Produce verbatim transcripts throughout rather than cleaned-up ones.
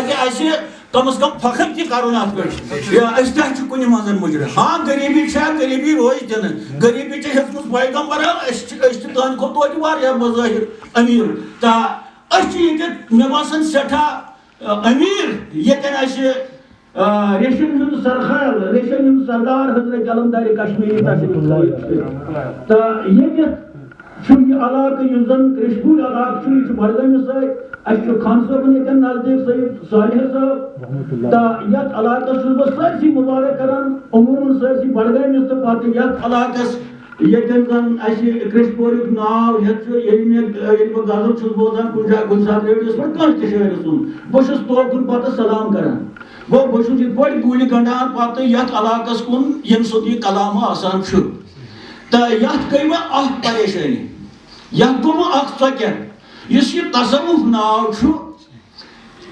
تاکہِ اَسہِ کم از کم فخر تہِ کرُن اَتھ پٮ۪ٹھ۔ یا أسۍ تہِ چھِ کُنہِ منٛز مُجرم۔ ہاں، غریٖبی چھےٚ، غریٖبی روزِ دِنہٕ۔ غریٖبی چھےٚ ہیٚژمٕژ پیغمبر، أسۍ چھِ، أسۍ چھِ تُہنٛدِ کھۄتہٕ توتہِ واریاہ بظٲہِر أمیٖر۔ تہٕ أسۍ چھِ ییٚتہِ، مےٚ باسان، سٮ۪ٹھاہ، آ، أمیٖر، ییٚتٮ۪ن اَسہِ، آ، ریشن ہُنٛد سرخیل، ریشن ہُنٛد سردار حضرت علمدار کشمیری تشریف لٲوِتھ چھِ۔ تہٕ ییٚتہِ چھُ یہِ علاقہٕ، یُس زَن کرٛشپوٗرۍ علاقہٕ چھُ، یہِ چھُ بڈگٲمِس سۭتۍ۔ اَسہِ چھُ خان صٲبُن ییٚتٮ۪ن نزدیٖک، سید صالح صٲب۔ تہٕ یَتھ علاقَس چھُس بہٕ سٲرسٕے مُبارک کران، عموٗمَن سٲرسٕے بڈگٲمِس تہٕ پَتہٕ یَتھ علاقَس، ییٚتٮ۪ن زَن اَسہِ کرٛشپوٗرِک ناو ہٮ۪تھ چھُ، ییٚلہِ مےٚ، ییٚلہِ بہٕ غزل چھُس بوزان کُنہِ جایہِ، کُنہِ ساتہٕ ریڈیوَس پٮ۪ٹھ کٲنٛسہِ تہِ شٲعرٕ سُنٛد، بہٕ چھُس توکُن پَتہٕ سلام کران۔ گوٚو، بہٕ چھُس یِتھ پٲٹھۍ گوٗلہِ گنٛڈان پَتہٕ یَتھ علاقَس کُن، ییٚمہِ سُنٛد یہِ کلام آسان چھُ۔ تہٕ یَتھ گٔے مےٚ اَکھ پریشٲنی، یَتھ گوٚو مےٚ اَکھ ژۄکیر۔ یُس یہِ تصوف ناو چھُ،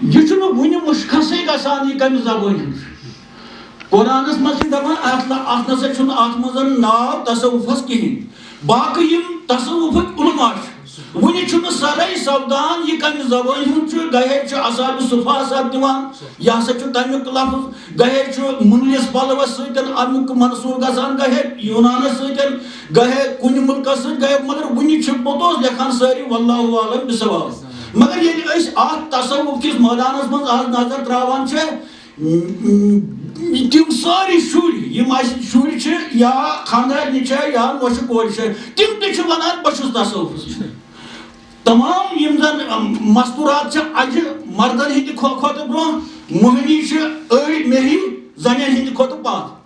یہِ چھُنہٕ وُنہِ مُشخصٕے گژھان، یہِ کَمہِ زبٲنۍ ہُنٛد چھُ۔ قرآنَس منٛز چھِ دَپان، اَتھ لا-، اَتھ نہ سا چھُنہٕ اَتھ منٛز ناو تصوفَس کِہیٖنۍ۔ باقٕے یِم تصوفٕکۍ علماء چھِ، وُنہِ چھُنہٕ سرے سپدان یہِ کمہِ زبٲنۍ ہُنٛد چھُ۔ گہے چھُ اصحاب صفحس اتھ دِوان، یہِ ہسا چھُ تمیُک لفظ۔ گہے چھُ مُنلِس پلوس سۭتۍ امیُک منسوب گژھان، گہے یونانس سۭتۍ، گہے کُنہِ مُلکس سۭتۍ، گہے، مگر وُنہِ چھِ پوٚتُس لیکھان سٲری واللہ اعلم بالصواب۔ مگر ییٚلہِ أسۍ اتھ تصوف کِس مٲدانس منٛز آز نظر تراوان چھِ، تِم سٲری شُرۍ، یِم اَسہِ شُرۍ چھِ یا خانٛدارنہِ چھےٚ یا نۄشہِ کورِ چھےٚ، تِم تہِ چھِ وَنان، "بہٕ چھُس تصوفَس منٛز۔" تمام یِم زَن، اَم، مستوٗرات چھِ اَجہِ مردَن ہِنٛدِ کھۄ-، کھۄتہٕ برٛونٛہہ، موہنی چھِ أڑۍ میٚہی زَنٮ۪ن ہِنٛدِ کھۄتہٕ پَتھ۔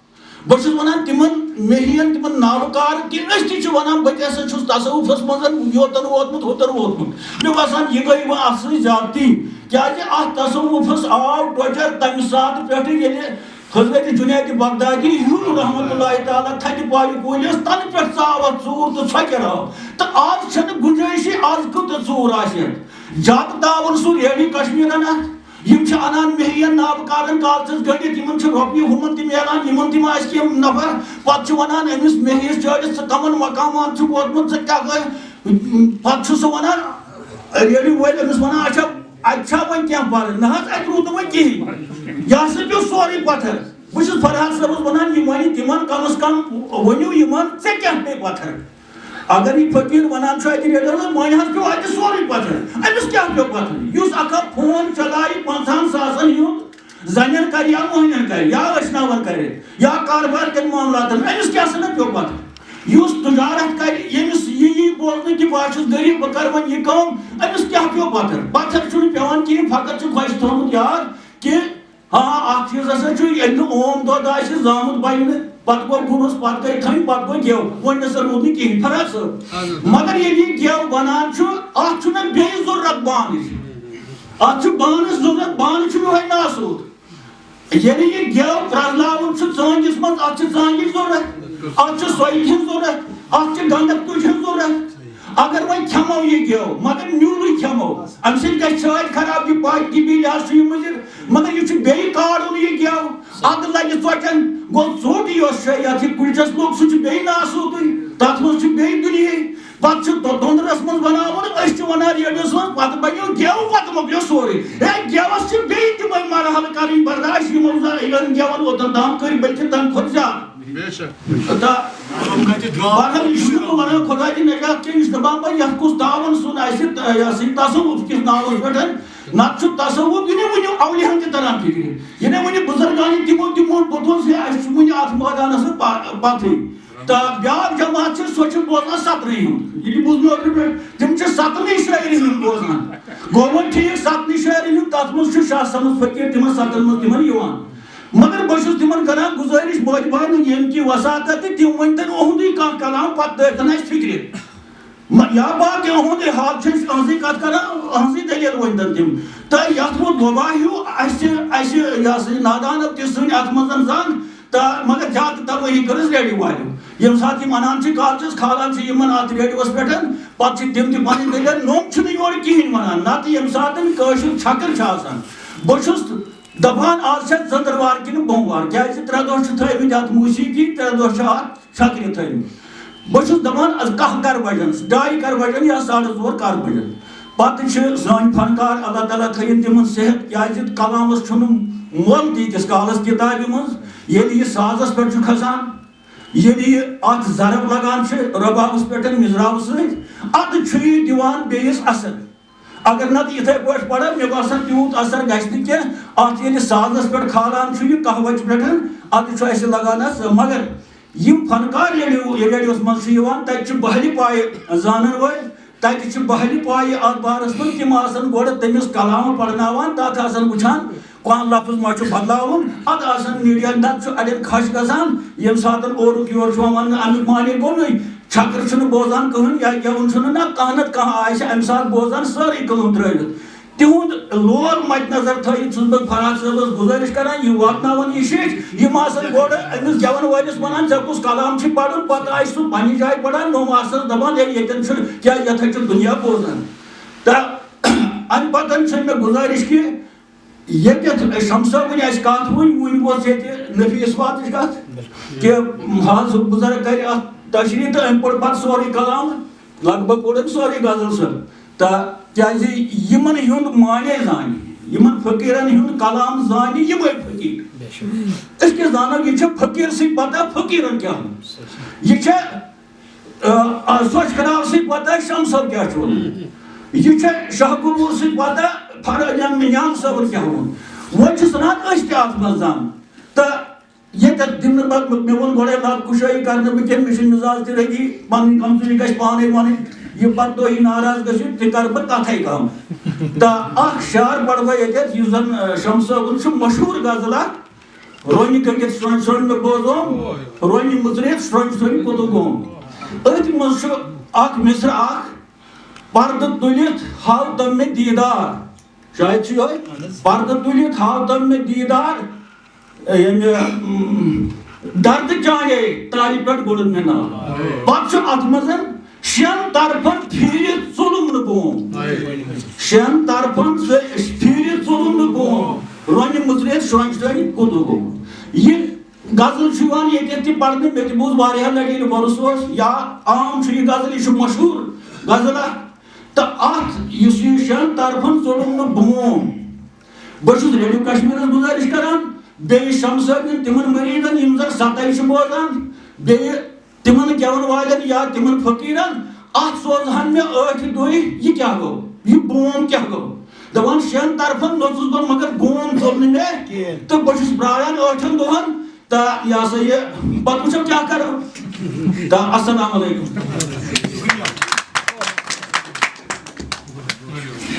بہٕ چھُس وَنان تِمَن میٚہِیَن، تِمَن ناوٕ کار کہِ أسۍ تہِ چھِ وَنان، "بہٕ تہِ ہسا چھُس تصوفَس منٛز یوتَن ووتمُت، ہوتَن ووتمُت۔" مےٚ باسان، یہِ گٔے وۄنۍ اَتھ سۭتۍ زیادتی، کیٛازِ اَتھ تصوفَس آو ٹۄچَر تَمہِ ساتہٕ پٮ۪ٹھٕ، ییٚلہِ حضرت جنید بغدادی ہیوٚر رحمتہ اللہ تعالیٰ تھدِ پایہِ کُلِس تَنہٕ پٮ۪ٹھ ژاو اَتھ ژوٗر تہٕ ژھۄکٮ۪ر آو۔ تہٕ آز چھَنہٕ گُنجٲیشٕے آز کۭژاہ ژوٗر آسہِ اَتھ۔ زیادٕ تاوَن سُہ ریڈی کشمیٖرَن اَتھ۔ یِم چھِ اَنان میٚہِیَن نابہٕ کارَن کالچَس گٔنٛڈِتھ، یِمَن چھِ رۄپیہِ ہُمَن تہِ میلان، یِمَن تہِ ما آسہِ کینٛہہ نفع۔ پَتہٕ چھُ وَنان أمِس میٚہِیَس چٲڑِتھ، "ژٕ کَمَن مقامات چھُکھ ووتمُت، ژٕ کیٛاہ گٔے؟" پَتہٕ چھُ سُہ وَنان، ریڈی وٲلۍ أمِس وَنان، "اچھا، اَتہِ چھا وۄنۍ کینٛہہ پَرٕ؟" "نہ حظ، اَتہِ روٗد نہٕ وۄنۍ کِہیٖنۍ۔ یہِ ہسا پیوٚو سورُے پَتھر۔" بہٕ چھُس فرحت صٲبَس وَنان، یہِ وَنہِ تِمَن کَم از کَم ؤنِو یِمَن، ژےٚ کیٛاہ پیٚیہِ پَتھر؟ اگر یہِ فقیٖر وَنان چھُ اَتہِ ریڈیوَس منٛز، وۄنۍ حظ پیوٚو اَتہِ سورُے پَتھر۔ أمِس کیٛاہ پیوٚو پَتھر؟ یُس اَکھ اَکھ فون چَلایہِ پنٛژاہَن ساسَن ہُنٛد، زَنٮ۪ن کَرِ یا مۄہنٮ۪ن کَرِ یا ٲسناوَن کَرِ یا کاربار کٮ۪ن معاملاتَن، أمِس کیٛاہ سا نہٕ پیوٚو پَتھر؟ یُس تجارت کَرِ، ییٚمِس یہِ یی بوزنہٕ کہِ بہٕ ہا چھُس غریٖب، بہٕ کَرٕ وۄنۍ یہِ کٲم، أمِس کیٛاہ پیوٚو پَتھر؟ پَتھر چھُنہٕ پٮ۪وان کِہیٖنۍ، فقط چھُ خۄش تھوٚومُت یاد کہِ ہاں، اکھ چیٖز ہسا چھُ، ییٚلہِ نہٕ اوم دۄد آسہِ زامُت بنہِ نہٕ، پتہٕ گوٚو گُرُس، پتہٕ گٔے تھٔنۍ، پتہٕ گوٚو گٮ۪و، وۄنۍ نہ سا روٗد نہٕ کِہیٖنۍ۔ فرحت صٲب، اہن حظ۔ مگر ییٚلہِ یہِ گٮ۪و بنان چھُ، اتھ چھُنہٕ بیٚیہِ ضروٗرت بانٕچ۔ اتھ چھُ بانس ضروٗرت، بانہٕ چھُ یِہوٚے ناسوٗد۔ ییٚلہِ یہِ گٮ۪و پرٛزلاوُن چھُ ژٲنٛگِس منٛز، اتھ چھِ ژٲنٛگِچ ضروٗرت، اتھ چھُ سۄیہِ ہٕنٛز ضروٗرت، اتھ چھِ گنٛڈک تُجہِ ہٕنٛز ضروٗرت۔ اگر وۄنۍ کھٮ۪مو یہِ گٮ۪و، مگر نیوٗلٕے کھٮ۪مو، اَمہِ سۭتۍ گژھِ چھٲتۍ خراب، یہِ پاکہِ طبی لحاظ چھُ یہِ مُضِر۔ مگر یہِ چھُ بیٚیہِ کارُن یہِ گٮ۪و، اَدٕ لَگہِ ژۄٹٮ۪ن۔ گوٚو ژوٚٹ یۄس چھےٚ، یَتھ یہِ کُلچَس لوٚگ، سُہ چھُ بیٚیہِ ناسوٗدٕے، تَتھ منٛز چھُ بیٚیہِ دُنیاہٕے۔ پَتہٕ چھُ دۄ-، دۄنٛدرَس منٛز بَناوُن، أسۍ چھِ وَنان ریڈیوَس منٛز، پَتہٕ بَنیو گٮ۪و، پَتہٕ مۄکلیو سورُے۔ ہے، گٮ۪وَس چھِ بیٚیہِ تِمَے مرحلہٕ کَرٕنۍ برداش، یِمو زَن یِمَن گٮ۪وَن اوٚتَن تام کٔرۍ، بٔلکہِ تَمہِ کھۄتہٕ زیادٕ۔ بے شک۔ تہٕ مطلب، یہِ چھُس نہٕ بہٕ وَنان خۄدا دِ نجات کینٛہہ، یہِ چھُ دَپان بہٕ یَتھ کُس تعاوُن سُنٛد آسہِ، تہٕ یہِ ہسا یہِ تصوف کِس ناوَس پٮ۪ٹھ۔ نَتہٕ چھُ تصوف، یہِ نہٕ وٕنہِ اولیاہَن تہِ تَران فِکرِ، یہِ نہٕ وٕنہِ بُزرگان تِمو تہِ ووٚن، بہٕ دوٚپُس، ہے، اَسہِ چھُ وٕنہِ اَتھ مٲدانَس منٛز پَ-، پَتھٕے۔ تہٕ بیٛاکھ جماعت چھِ، سۄ چھِ بوزان سَتنٕے ہُنٛد۔ یہِ تہِ بوٗز مےٚ اوترٕ پٮ۪ٹھ، تِم چھِ سَتنٕے شٲعری ہُنٛد بوزان۔ گوٚو وۄنۍ ٹھیٖک، سَتنٕے شٲعری ہُنٛد، تَتھ منٛز چھُ شاہ صمد فقیٖر تِمَن سَتَن منٛز تِمَن یِوان۔ مگر بہٕ چھُس تِمن کران گُزٲرِش، بٲگۍ بھاینو، ییٚمہِ کہِ وساطت تہِ تِم ؤنۍتن اُہُنٛدُے کانٛہہ کلام، پتہٕ دٲرۍتن اَسہِ فِکرِ۔ مہ-، یا باقٕے اُہُنٛدُے حال چھِ أسۍ أہٕنٛزٕے کَتھ کران، أہٕنٛزٕے دٔلیٖل ؤنۍتن تِم۔ تہٕ یَتھ ووت وبا ہیوٗ اَسہِ، اَسہِ، یہِ ہسا یہِ نادانو تہِ سٲنۍ اَتھ منٛز زنگ، تہٕ مگر زیادٕ تبٲہی کٔرٕس ریڈیو والیو۔ ییٚمہِ ساتہٕ یِم اَنان چھِ کالچَس، کھالان چھِ یِمن اَتھ ریڈیوَس پٮ۪ٹھ، پتہٕ چھِ تِم تہِ پنٕنۍ دٔلیٖل، نوٚم چھُنہٕ یورٕ کِہیٖنۍ وَنان، نَتہٕ ییٚمہِ ساتہٕ کٲشُر چھَکٕر چھِ آسان۔ بہٕ چھُس دپان، آز چھےٚ ژٔندٕروار کِنہٕ بوموار، کیازِ ترٛےٚ دۄہ چھِ تھٲومٕتۍ اَتھ موسیقی، ترٛےٚ دۄہ چھِ اَتھ چھکرِ تھٲومٕتۍ۔ بہٕ چھُس دپان، از کاہ کر بجن، ڈاے کر بجن یا ساڑٕ ژور کر بجن؟ پتہٕ چھِ سٲنۍ فنکار، اللہ تعالیٰ تھٲیِن تِمن صحت، کیازِ کلامس چھُنہٕ مۄل تیٖتِس کالس کتابہِ منٛز۔ ییٚلہِ یہِ سازس پٮ۪ٹھ چھُ کھسان، ییٚلہِ یہِ اتھ ضرب لگان چھِ ربابس پٮ۪ٹھ مزراوٕ سۭتۍ، ادٕ چھُ یہِ دِوان بیٚیِس اثر۔ اگر نتہٕ یِتھے پٲٹھۍ پرو، مےٚ باسان تیوٗت اثر گژھِ نہٕ کینٛہہ۔ اتھ ییٚلہِ سازس پٮ۪ٹھ کھالان چھُ یہِ قہوچہِ پٮ۪ٹھ، ادٕ چھُ اسہِ لگان اثر۔ مگر یِم فنکار ریڈیو، ریڈیوس منٛز چھِ یِوان، تتہِ چھِ بہلہِ پایہِ زانن وٲلۍ، تتہِ چھِ بہلہِ پایہِ اتھ بارس منٛز، تِم آسن گۄڈٕ تٔمِس کلام پرناوان، تتھ آسن وٕچھان کانٛہہ لفظ ما چھُ بدلاوُن، ادٕ آسن میڈیا، نتہٕ چھُ اڑٮ۪ن خش گژھان، ییٚمہِ ساتہٕ اورُک یور چھُ یِوان وننہٕ، امیُک معنی گوٚو نہٕ چھکر چھُنہٕ بوزان کٕہٕنۍ، یا گٮ۪وُن چھُنہٕ، نہ کانٛہہ نتہٕ کانٛہہ آسہِ امہِ ساتہٕ بوزان، سٲرٕے کٲم ترٲوِتھ۔ تِہُنٛد لول مدِ نظر تھٲوِتھ چھُس بہٕ فرحت صٲبس گُزٲرِش کران، یہِ واتناوان یہِ شیٚچھ، یِم آسن گۄڈٕ أمِس گٮ۪ون وٲلِس ونان، "ژےٚ کُس کلام چھُے پرُن؟" پتہٕ آسہِ سُہ پننہِ جایہِ پران، نوٚم آسنس دپان، "ہے، ییٚتٮ۪ن چھُ کیٛاہ، یتھے چھُ دُنیا بوزان۔" تہٕ امہِ پتن چھِ مےٚ گُزٲرِش کہِ ییٚتٮ۪تھ شمس صٲبٕنۍ اَسہِ کتھ ؤنۍ، وُنہِ گوٚژھ ییٚتہِ نفیس واتٕچ کتھ، کہِ حظ بُزرگ کرِ اتھ تشریح تہٕ أمۍ پوٚر پتہٕ سورُے کلام، لگ بگ پوٚر أمۍ سورُے غزل سُہ۔ تہٕ کیازِ یِمن ہُنٛد معنی زانہِ، یِمن فقیرن ہُنٛد کلام زانہِ یِمے فقیر۔ أسۍ کیٛاہ زانو، یہِ چھےٚ فقیرسٕے پتہ فقیرن کیٛاہ ووٚن۔ یہِ چھےٚ، آ، آ، سۄچھ کنال سٕے پتہ شمس صٲب کیٛاہ چھُ ووٚنمُت۔ یہِ چھےٚ شاہ قبول سٕے پتہ فر-، یِم نیاز صٲبن کیٛاہ ووٚن۔ وۄنۍ چھِ سنان أسۍ تہِ اتھ منٛز زن۔ تہٕ ییٚتٮ۪تھ دِنہٕ پتہٕ مےٚ ووٚن گۄڈے لب کُشٲیی کرنہٕ بہٕ کینٛہہ، مےٚ چھُ مِزاز تہِ رٔدی، پنٕنۍ کمزوری گژھِ پانَے وَنٕنۍ، یہِ پتہٕ تُہۍ ناراض گٔژھِو تہِ کرٕ بہٕ کتھے کم۔ تہٕ اکھ شعر پرٕ بہٕ ییٚتٮ۪تھ، یُس زن، آ، شمس صٲبُن چھُ مشہوٗر غزل اکھ، رۄنہِ کٔنگِتھ سرٛۄنۍ سرٛۄنۍ مےٚ بوزوم، رۄنہِ مُژرِتھ سرٛۄنۍ سرٛۄنۍ کوٚتُکھ گوم۔ أتھۍ منٛز چھُ اکھ مصرع اکھ، پردٕ تُلِتھ ہاو تم مےٚ دیٖدار۔ شاید چھُ یِہوٚے۔ پردٕ تُلِتھ ہاو تم مےٚ دیٖدار، ییٚمہِ، اۭں، دردٕ چانے تالہِ پٮ۪ٹھ گوٚڑُن مےٚ ناو۔ پتہٕ چھُ اتھ منٛز شٮ۪ن طرفن پھیٖرِتھ ژوٚلُم نہٕ بوم۔ شٮ۪ن طرفن ژٕ-، پھیٖرِتھ ژوٚلُم نہٕ بوم۔ رۄنہِ مُژرِتھ سرٛۄنٛجہِ سرٛۄنٛجہِ کوٚت گوٚمُت۔ یہِ غزل چھُ یِوان ییٚتٮ۪تھ تہِ پرنہٕ، مےٚ تہِ بوٗز واریاہن لٹہِ ییٚلہِ وۄرُس اوس، یا عام چھُ یہِ غزل، یہِ چھُ مشہوٗر غزل اکھ۔ تہٕ اتھ یُس یہِ شٮ۪ن طرفن ژوٚلُم نہٕ بوم، بہٕ چھُس ریڈیو کشمیرس گُزٲرِش کران، بیٚیہِ شمس صٲبنٮ۪ن تِمن مریدن یِم زن ستٲے چھِ بوزان، بیٚیہِ تِمن گٮ۪ون والٮ۪ن یا تِمن فقیرن، اتھ سوزہن مےٚ ٲٹھِ دُہۍ، یہِ کیٛاہ گوٚو؟ یہِ بوم کیٛاہ گوٚو؟ دپان شٮ۪ن طرفن نوٚژُس بہٕ، مگر بوم ژوٚل نہٕ مےٚ کِہیٖنۍ۔ تہٕ بہٕ چھُس پراران ٲٹھن دۄہن، تہٕ یہِ ہسا یہِ، پتہٕ وٕچھو کیٛاہ کرو۔ تہٕ السلام علیکم۔